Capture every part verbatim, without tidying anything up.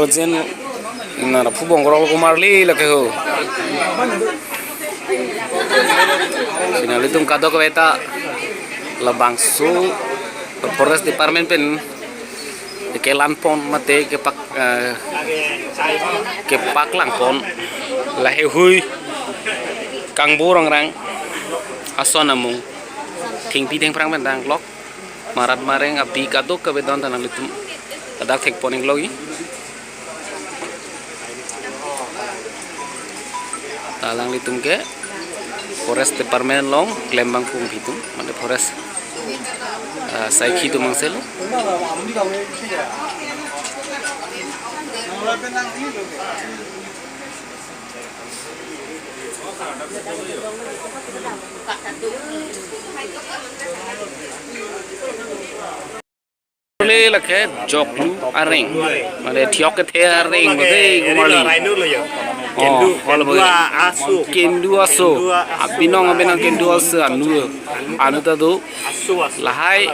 Jen, nara phubong krok lo komarli lake ho. Si nanglitum kadokave ta labangso Forest Department pen kelan pon mate kepak, eh, kepaklang pon laheihui kangbo rangrang ason amung thengpi thengphrang pen dang klok marat mareng api kadokave don ta nanglitum ladak thek pon iklo i. Ta alanglitum ke Forest Department along klembang pum hitum, mane forest, ah, saikhi atum angselo. Le lake joklu areng. Mane thiok kethe areng mate komarli. Rhino lo ya. Oh, kendu, kalau kendu begitu. Aso. Kendu aso. Kendu aso. Abinong abinong kendu aso anu. Anu ta do. Aso, aso. Lahai.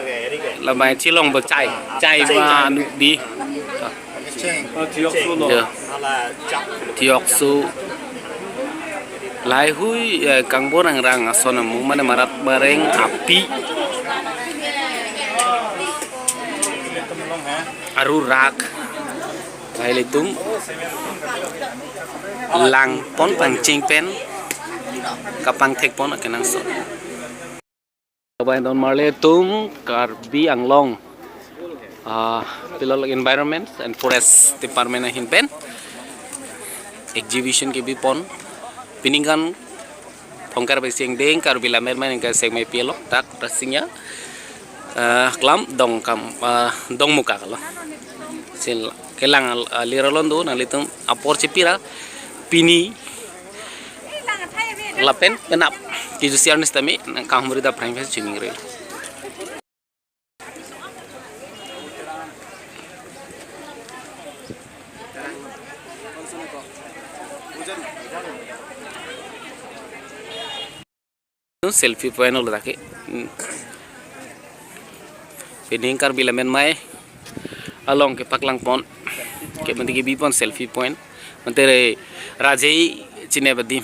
Lamai chilong bechai. Chai ba anu di. Oh, thiokso lo. Ya. Ala jak. Thiokso. Laheihui, eh, kangbo rangrang ason amung mane marat mareng api. Aru rak. Lahei ilitum lang pon pangcheng pen kapangthek pon akenangsot. Labai don marli atum Karbi Anglong, ah, pilol Environment and Forest Department ahin pen exhibition kebi pon. Peningkan Thongkar Besi Angdeng Karbi Lammet Amei ningkan sek mepi lo dak rasingnya, ah, klam dong kam, ah, dong muka kalo. Sin kelang al-, alir alon do nanglitum apor chepira pini lapen penap kejut si arni sitame nangkahumri daphrang phe chiningrilo. Selfie point lo dak ke. Hmm. Pining Karbi Lammet Amei along kepaklang pon. Ke mandi kebi pon selfie point. Mantri Rajai chine badim.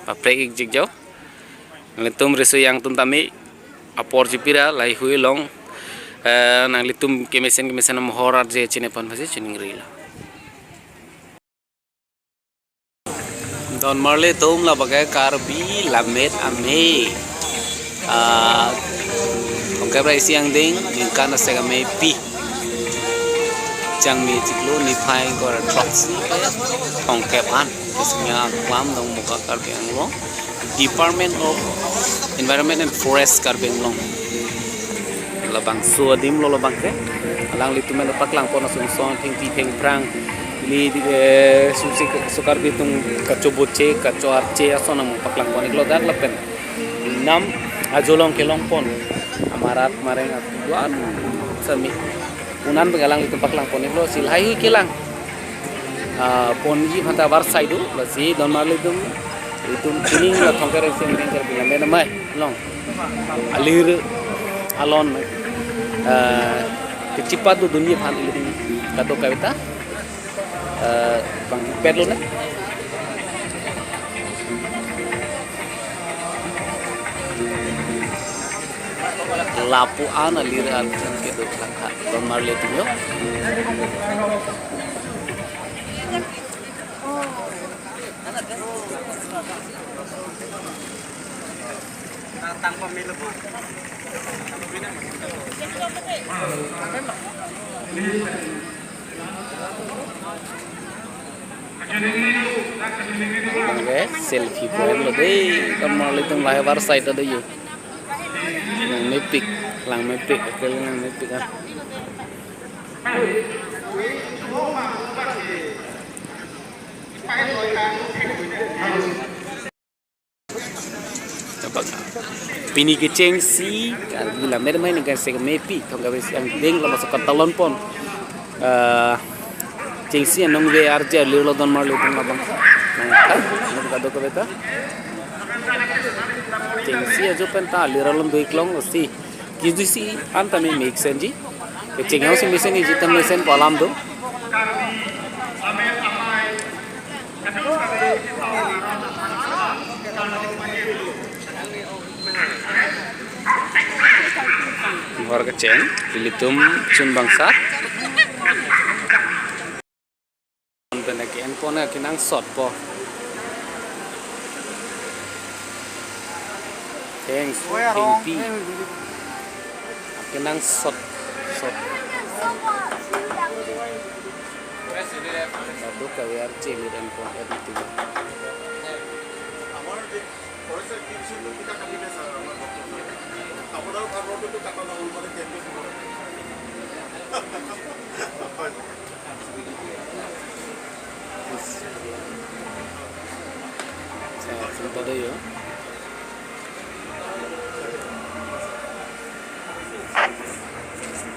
Paprek ik jik jau. Nanglitum riso yang atum tame apor chepira laheihui along, eh, nanglitum kemesen kemesen amohor arje chine pon pasi chiningrilo. Don marli atum labangke Karbi Lammet Amei. Ah, Thongkar Besi Angdeng ningkan asek amei pi. Changme chiklo niphai ingkoi ra throksi thomkep an. Kisnya klam dong muka Karbi Anglong. Department of Environment and Forest Karbi Anglong. Labangso adim lo labangke. Alanglitum pen paklang pon ason ason thengpi thengphrang. Ili, eh, susi so Karbi atum kachoboche, kachoarche ason amung paklang pon iklo dak lapen. Nam ajo along kelong pon. Amarat mareng atuan sami. Unan pen alanglitum paklang pon iklo si laheihui kelang. Ah, ponji aphanta varsai do, lasi don marli atum, itum pining la Thongkar Besi Angdeng Karbi Lammet Amei along alir alon, ah, kechipat do dunji aphan ilitum kadokave ta, ah, bang pet lo na. Lapu-an alir an kedo langkha don marli atum yo. Oke, selfie point lo dei, kamar litum lahai varsai ta dei yo. Langmepik, langmepik, oke, langmepik ah. Dapat. Pini kechengsi, Karbi Lammet Amei ningkan sek mepi, Thongkar Besi Angdeng labangso katalon pon. Eh, chengsi anong ve arje alir lo don marli atum labang. Nang, ah, nang kadokave ta. Chengsi ajo pen ta alir alon do iklong si. Kejut si an tame mek senji. Kecheng yong si mesen iji ta mesen pu alam do. Bor kecheng, ilitum chun bangsa. Pen ke-enpon kenangsotpo. Thanks, thank you. Kenangsot, sot. Kadokave arche lir enpon editing. Sa, sumpa dayo.